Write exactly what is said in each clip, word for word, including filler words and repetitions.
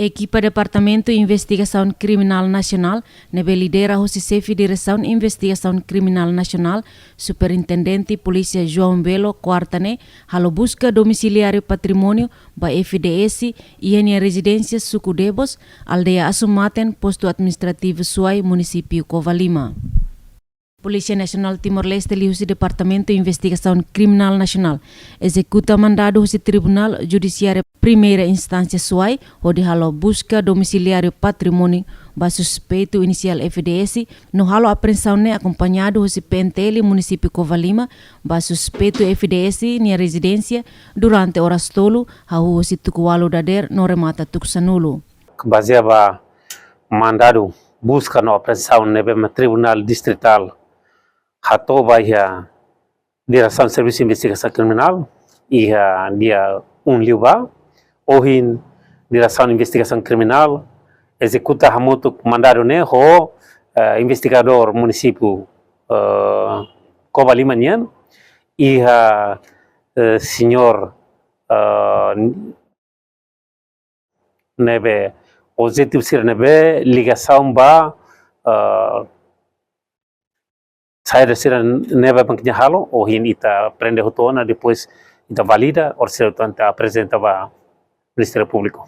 Ekipa Departamentu Investigasaun Kriminál Nasionál, ne'ebé lidera hosi Xefe Diresaun Investigasaun Kriminál Nasionál, Superintendente Polísia João Belo, kuarta ne'e, halo buska domiziliáriu patrimóniu ba F D S iha nia rezidénsia Suku Debos, aldeia Asumaten, Postu Administrativu Suai, Munisípiu Covalima. Polísia Nasionál Timor-Leste liuhusi Departamentu Investigasaun Kriminál Nasionál ezekuta mandadu husi Tribunál Judisiária Primeira Instánsia Suai, hodi halo buska domiziliáriu patrimóniu ba suspeitu inisiál F D S, no halo apreensaun ne'e akompañadu husi P N T L Munisípiu Covalima ba suspeitu F D S nia rezidénsia durante oras tolu, hahú husi tuku ualu dadeer no remata tuku sanulu. Bazeia ba mandadu buska no apreensaun ne'ebé mak Tribunál Distritál hato'o ba iha Diresaun Servisu Investigasaun Kriminál iha dia um liubá, ohin Diresaun Investigasaun Kriminál ezekuta hamutuk mandadu ne'e ho, eh, investigadór Munisípiu, eh, Covalima nian, iha, eh, señór, eh, ne'ebé objetivu sira ne'ebé ligasaun ba, eh, saida sira ne'ebé mak nia halo, ohin ita prende hotu ona, depois ita valida, orsida ita aprezenta ba Ministériu Públiku.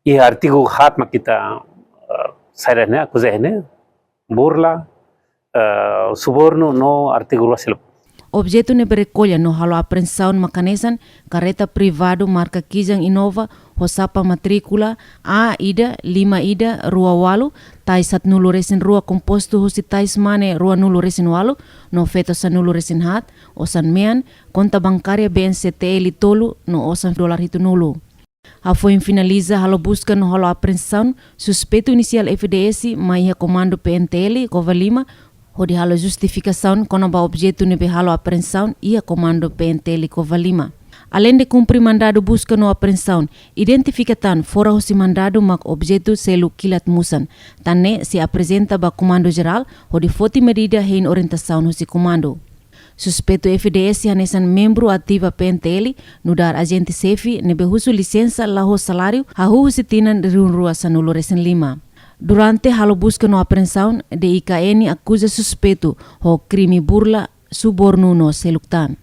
Iha artigu haat mak ita, eh, saida ne'e, akuza ne'e, burla, eh, subornu no artigu rua seluk. Objetu ne'ebé rekolla no halo apreensaun mak hanesan karreta privadu marka kijang Innova ho xapa matríkula A ida lima ida rua ualu, tais haatnulu resin rua kompostu husi tais mane ruanulu resin ualu no feto sanulu resin haat, osan mean, konta bankária B N C T L tolu no osan dolar hitunulu. Hafoin finaliza halo buska no halo apreensaun, suspeitu inisiál F D S mai iha Komandu P N T L Covalima, hodi halo justifikasaun kona-ba objetu ne'ebé halo apreensaun iha Komandu P N T L Covalima. Aleinde kumpre mandadu buska no apreensaun, identifika tan fora husi mandadu mak objetu selu kilat-musan, tan ne'e sei aprezenta ba Komandu Jerál hodi foti medida hein orientasaun husi Komandu. Suspeitu F D S hanesan membru ativa P N T L, nu'udar ajente xefe ne'ebé husu lisensa la ho saláriu, hahú husi tinan rihun rua sanulu resin lima. Durante halo buska no apreensaun, D I K N akuza suspeitu ho krime burla, subornu no seluk tan.